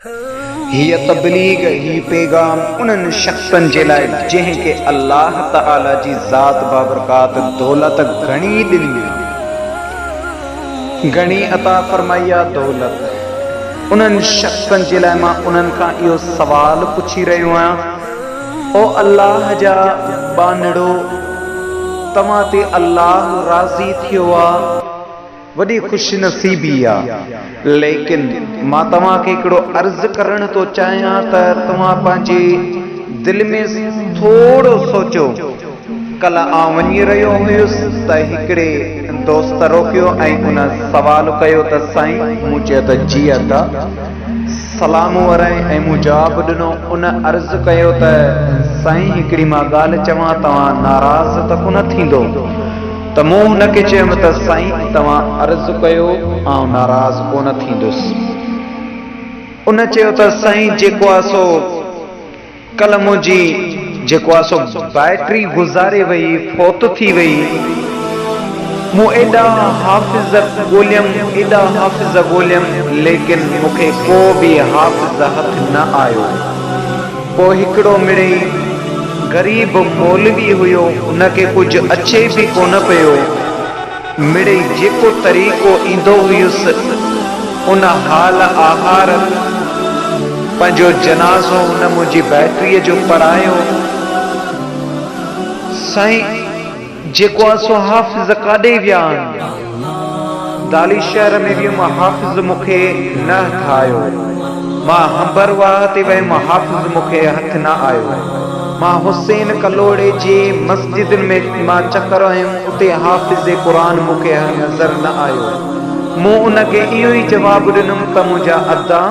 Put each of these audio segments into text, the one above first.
هيء تبليغ، هي پيغام، انهن شخصن جي لاء جنهن کي الله تعاليٰ جي ذات بابرڪات دولت گهڻي ڏني آ، گهڻي عطا فرمائي آ دولت، انهن شخصن جي لاء مان انهن کان اهو سوال پڇي رهيو آهيان، او الله جا ٻانهڙو! توهان تي الله راضي ٿيو آ، وڏي خوش نصيبي آ. ليڪن مان توهان کي هڪڙو عرض ڪرڻ ٿو چاهيان ته توهان پنهنجي دل ۾ ٿورو سوچو. ڪلهه آئون وڃي رهيو هيس ته هڪڙي دوست روڪيو ۽ ان سوال ڪيو ته سائين مون چيو ته جي ادا. سلام ورائين ۽ مون جواب ڏنو. ان عرض ڪيو ته سائين هڪڙي مان ڳالهه چوان توهان ناراض ته ڪونه ٿيندو. ته مون هن کي چيم ته سائين توهان عرض ڪيو آئون ناراض ڪونه ٿيندس. ان چيو ته سائين جيڪو آ سو ڪلهه منهنجي جيڪو آ سو بائٽري گذاري وئي فوت ٿي وئي. مون ايڏا حافظ ڳوليم ايڏا حافظ ڳوليم ليڪن مون کي ڪو به حافظ هٿ نه آيو. پوء هڪڙو مڙئي غريب مولوي هيو، ان کي ڪجهه اچي به ڪونه پيو. مڙئي جيڪو طريقو ايندو هيس، ان حال آهار پنهنجو جنازو هن منهنجي بيٽريء جو پڙهايو. سائين! جيڪو آ سو حافظ ڪاڏي ويا آهن؟ دالي شهر ۾ ويم حافظ مون کي نه هٿ آيو. مان هنبر واهه تي ويم حافظ مون کي هٿ نه آيو. مان حسين ڪلهوڙي جي مسجدن ۾ مان چڪر هنيم اتي حافظ قرآن مون کي نظر نه آيو. مون ان کي اهو ئي جواب ڏنم ته منهنجا ادا!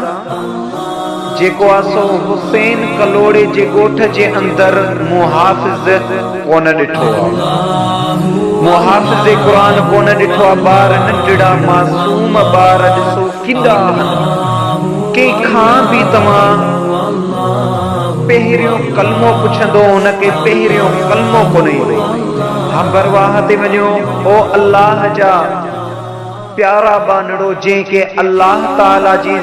جيڪو آ سو حسين ڪلهوڙي جي ڳوٺ جي اندر مون حافظ ڪونه ڏٺو آ. مون حافظ قرآن ڪونه ڏٺو آ ٻار ننڍڙا معصوم ٻار ڏسو ڪيڏا آهن ڪنهن کان به توهان پهريون ڪلمو پڇندو هن کي پهريون ڪلمو ڪونه ايندو هنبرواهه تي وڃو او الله جا پيارا ٻانهڙو جنهن کي الله تعالي جي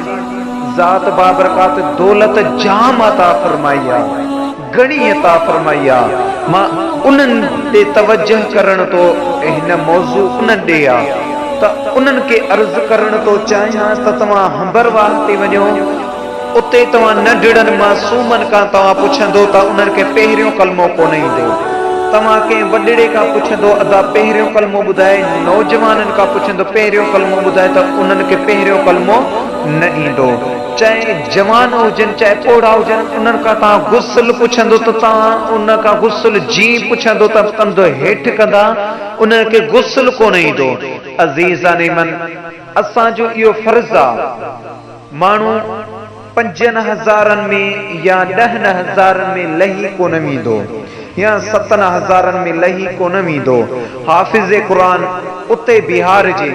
ذات بابرڪات دولت جام عطا فرمائي آ، گهڻي عطا فرمائي آ، مان انهن ڏي توجه ڪرڻ ٿو هن موضوع انهن ڏي آ ته انهن کي عرض ڪرڻ ٿو چاهيان ته توهان هنبرواهه تي وڃو اتي توهان ننڍڙن معصومن کان توهان پڇندو ته انهن کي پهريون ڪلمو ڪونه ايندو. توهان ڪنهن وڏڙي کان پڇندو ادا پهريون ڪلمو ٻڌاء، نوجوانن کان پڇندو پهريون ڪلمو ٻڌاء ته انهن کي پهريون ڪلمو نه ايندو. چاهي جوان هجن چاهي پوڙها هجن انهن کان توهان غسل پڇندو ته توهان ان کان غسل جيئن پڇندو ته ڪنڌ هيٺ ڪندا انهن کي غسل ڪونه ايندو. عزيزان من! اسان جو اهو فرض آ. ماڻهو پنجن هزارن ۾ يا ڏهن هزارن ۾ لهي ڪونه ويندو يا ستن هزارن ۾ لهي ڪونه ويندو. حافظ قرآن اتي بيهارجي،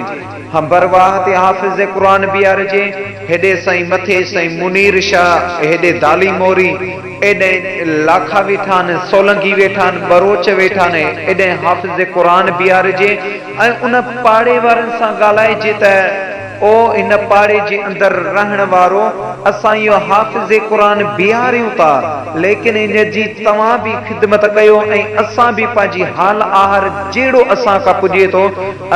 هنبرواهه تي حافظ قرآن بيهارجي، هيڏي سائين مٿي سائين منير شاهه، هيڏي دالي موري، ايڏهين لاکا ويٺا آهن، سولنگي ويٺا آهن، ٻروچ ويٺا آهن، ايڏهين حافظ قرآن بيهارجي ۽ ان پاڙي وارن سان ڳالهائجي ته. او هن پاڙي جي اندر رهڻ وارو، اسان اهو حافظ قرآن بيهاريون ٿا، ليڪن هن جي توهان به خدمت ڪيو ۽ اسان به پنهنجي حال آهر جهڙو اسان کان پڄي ٿو،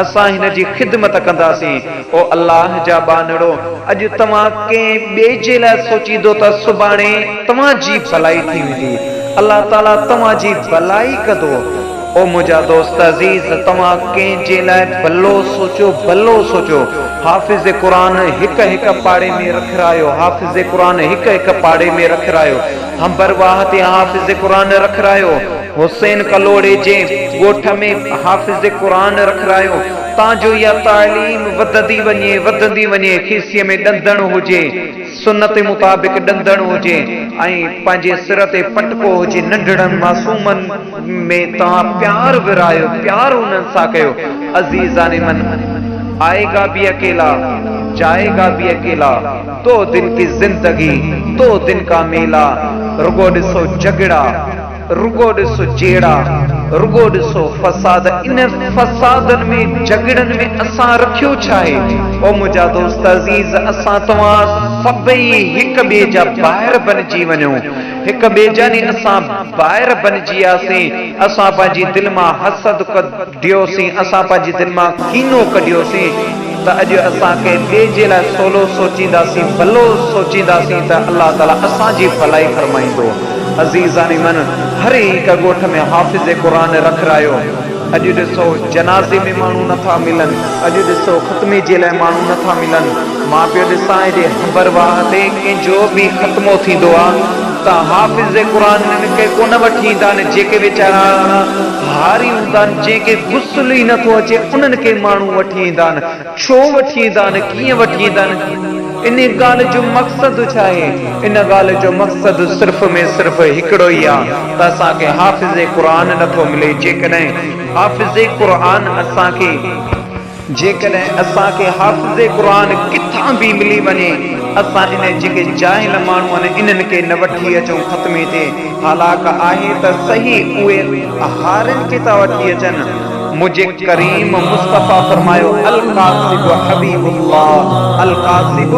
اسان هن جي خدمت ڪنداسين. او الله جا ٻانهڙو! اڄ توهان ڪنهن ٻئي جي لاء سوچيندو ته سڀاڻي توهان جي ڀلائي ٿي ويندي. الله تعاليٰ توهان جي ڀلائي ڪندو. او منهنجا دوست عزيز! توهان ڪنهن جي لاء ڀلو سوچيو، ڀلو سوچيو. حافظ قرآن هڪ هڪ پاڙي ۾ رکرايو، حافظ قرآن هڪ هڪ پاڙي ۾ رکرايو. هنبر واهه تي حافظ قرآن رکرايو. حسين ڪلهوڙي جي ڳوٺ ۾ حافظ قرآن رکرايو. تان جو اها تعليم وڌندي وڃي، وڌندي وڃي. کيسي ۾ ڏندڻ هجي. سنت مطابق ڏندڻ هجي ۽ پنهنجي سر تي پٽڪو هجي ننڍڙن معصومن ۾ توهان پيار ورهايو پيار انهن سان ڪيو عزيزان من آئي گا بي اڪيلا جائي گا بي اڪيلا دو دن ڪي زندگي دو دن ڪا ميلا رڳو ڏسو جڳڙا رڳو ڏس جهيڙا، رڳو ڏسو فساد ان فسادن ۾ جهڳڙن ۾ اسان رکيو ڇاهي؟ او منهنجا دوست عزيز اسان توهان سڀئي هڪ ٻئي جا ڀائر بنجي وڃون هڪ ٻئي جا ني اسان ڀائر بنجي وياسين اسان پنهنجي دل مان حسد ڪڍيوسين اسان پنهنجي دل مان ڪينو ڪڍيوسين ته اڄ اسان ڪنهن ٻئي جي لاء سولو سوچينداسين ڀلو سوچينداسين ته الله تعالي اسان جي ڀلائي فرمائيندو. عزيزان من! هر هڪ ڳوٺ ۾ حافظ قرآن رکرايو. اڄ ڏسو جنازي ۾ ماڻهو نه ٿا ملن، اڄ ڏسو ختمي جي لاء ماڻهو نه ٿا ملن. مان پيو ڏسان هيڏي هنبر واهه تي ڪنهن جو به ختمو ٿيندو آ ته حافظ قرآن انهن کي ڪونه وٺي ايندا آهن جيڪي ويچارا هاري هوندا آهن جنهن کي غسل ئي نه ٿو اچي انهن کي ماڻهو وٺي ايندا آهن. ڇو وٺي ايندا آهن، ڪيئن وٺي ايندا آهن، ان ڳالهه جو مقصد ڇا آهي؟ ان ڳالهه جو مقصد صرف ۾ صرف هڪڙو ئي آهي ته اسان کي حافظ قرآن نه ٿو ملي، جيڪڏهن حافظ قرآن اسان کي. جيڪڏهن اسان کي حافظ قرآن ڪٿان به ملي وڃي، اسان انهي جيڪي جاهل ماڻهو آهن انهن کي نه وٺي اچون ختمي تي، حالانڪ آهي ته صحيح اهي هارين کي ٿا وٺي اچن. منهنجي ڪريم مصطفيٰ فرمايو، الڪاسب حبيب الله، الڪاسب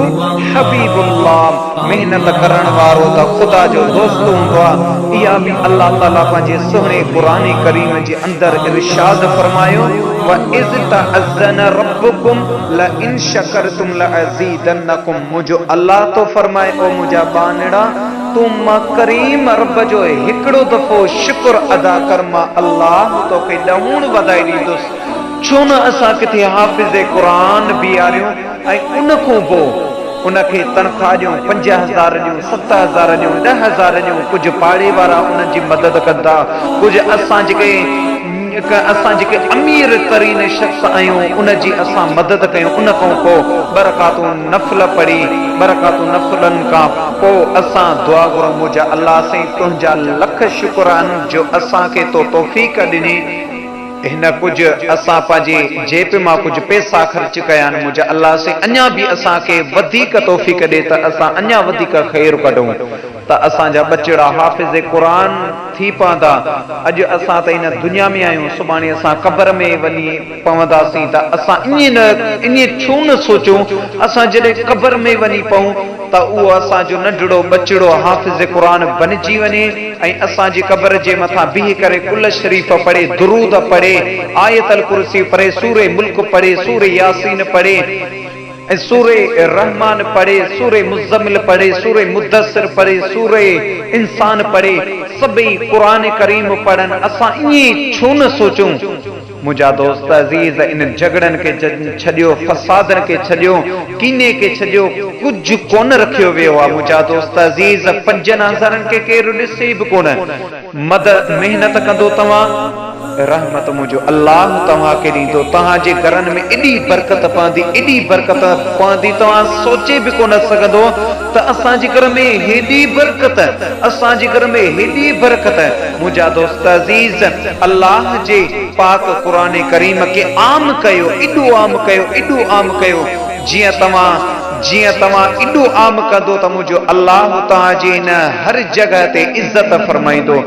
حبيب الله، محنت ڪرڻ وارو ته خدا جو دوست هوندو آهي، اها به الله تعاليٰ پنهنجي سهڻي قرآن ڪريم جي اندر ارشاد فرمايو، واذ تاذن ربڪم لئن شڪرتم لازيدنڪم، منهنجو الله ٿو فرمائي او منهنجا ٻانهڙا! تون مان ڪريم رب جو هڪڙو دفعو شڪر ادا ڪر مان الله توکي ڏهوڻ وڌائي ڏيندس. ڇو نه اسان ڪٿي حافظ قرآن بيهاريون ۽ ان کون پو ان کي تنخواه ڏيون 5000 ڏيون 7000 ڏيون 10,000 ڏيون ڪجهه پاڙي وارا انهن جي مدد ڪندا ڪجهه اسان جيڪي اسان جيڪي امير ترين شخص آهيون ان جي اسان مدد ڪيون ان کان پو ٻه رڪعتون نفل پڙهي ٻه رڪعتون نفلن کان پو اسان دعا گهرون منهنجا الله سائين تنهنجا لک شڪر آهن جو اسان کي تو توفيق ڏني هن ڪجهه اسان پنهنجي جيب مان ڪجهه پيسا خرچ ڪيا آهن منهنجا الله سائين اڃا به اسان کي وڌيڪ توفيق ڏي ته اسان اڃا وڌيڪ خير ڪڍون. ته اسان جا ٻچڙا حافظ قرآن ٿي پوندا، اڄ اسان ته هن دنيا ۾ آهيون، سڀاڻي اسان قبر ۾ وڃي پونداسين ته اسان ائين نه ائين ڇو نه سوچون، اسان جڏهن قبر ۾ وڃي پئون ته اهو اسان جو ننڍڙو ٻچڙو حافظ قرآن بنجي وڃي ۽ اسان جي قبر جي مٿان بيهي ڪري قل شريف پڙهي، درود پڙهي، آيت الڪرسي پڙهي، سورة ملڪ پڙهي، سورة ياسين پڙهي. ۽ سورة رحمان پڙهي، سورة مزمل پڙهي، سورة مدثر پڙهي، سورة انسان پڙهي، سڀئي قرآن ڪريم پڙهن، اسان ائين ڇو نه سوچون؟ منهنجا دوست عزيز انهن جهڳڙن کي ڇڏيو، فسادن کي ڇڏيو، ڪيني کي ڇڏيو، ڪجهه ڪونه رکيو ويو آهي، منهنجا دوست عزيز پنجن هزارن کي ڪير ڏسي به ڪونه. مد محنت ڪندو توهان رحمت منهنجو الله توهان کي ڏيندو توهان جي گهرن ۾ ايڏي برڪت پوندي ايڏي برڪت پوندي توهان سوچي به ڪونه سگهندو ته اسان جي گهر ۾ هيڏي برڪت اسان جي گهر ۾ هيڏي برڪت منهنجا دوست عزيز الله جي پاڪ قرآن ڪريم کي عام ڪيو ايڏو عام ڪيو ايڏو عام ڪيو جيئن توهان جيئن توهان ايڏو عام ڪندو ته منهنجو الله توهان جي هن هر جڳهه تي عزت فرمائيندو.